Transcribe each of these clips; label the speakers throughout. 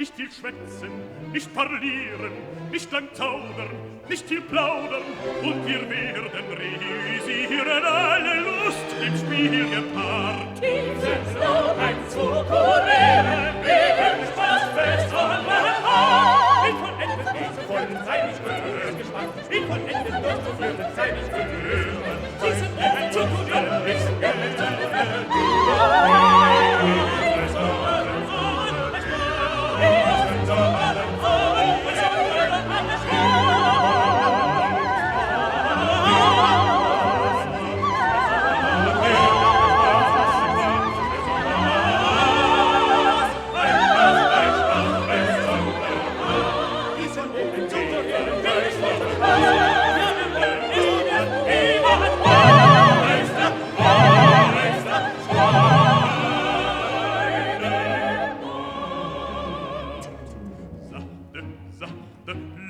Speaker 1: Nicht viel schwätzen, nicht parlieren, nicht lang zaudern, nicht viel plaudern, und wir werden reüssieren, alle Lust dem Spiel gepaart.
Speaker 2: Diesen Slogan zu kurieren, wegen Spaßfest aller Art.
Speaker 3: In vollenden voll sei nicht böse gespannt, in vollenden durchzuführen sei nicht gehören.
Speaker 2: Diesen Ofen zu kurieren, ist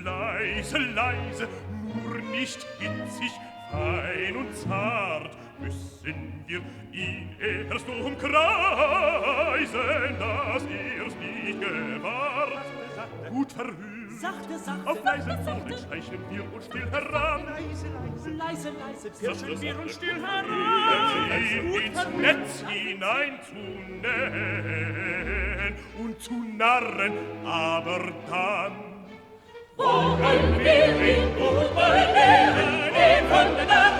Speaker 1: Leise, leise, nur nicht hitzig, fein und zart, müssen wir ihn erst umkreisen, dass er's nicht gewahrt. Gut verhört,
Speaker 2: sachte, sachte,
Speaker 1: auf leisen Boden schleichen wir uns still heran.
Speaker 2: Leise, leise, leise, leise,
Speaker 1: pirschen wir uns still heran. Ihn ins Netz hinein zu nähen und zu narren, aber dann
Speaker 2: wollen wir ihn gut belehren, ihn von der Narren.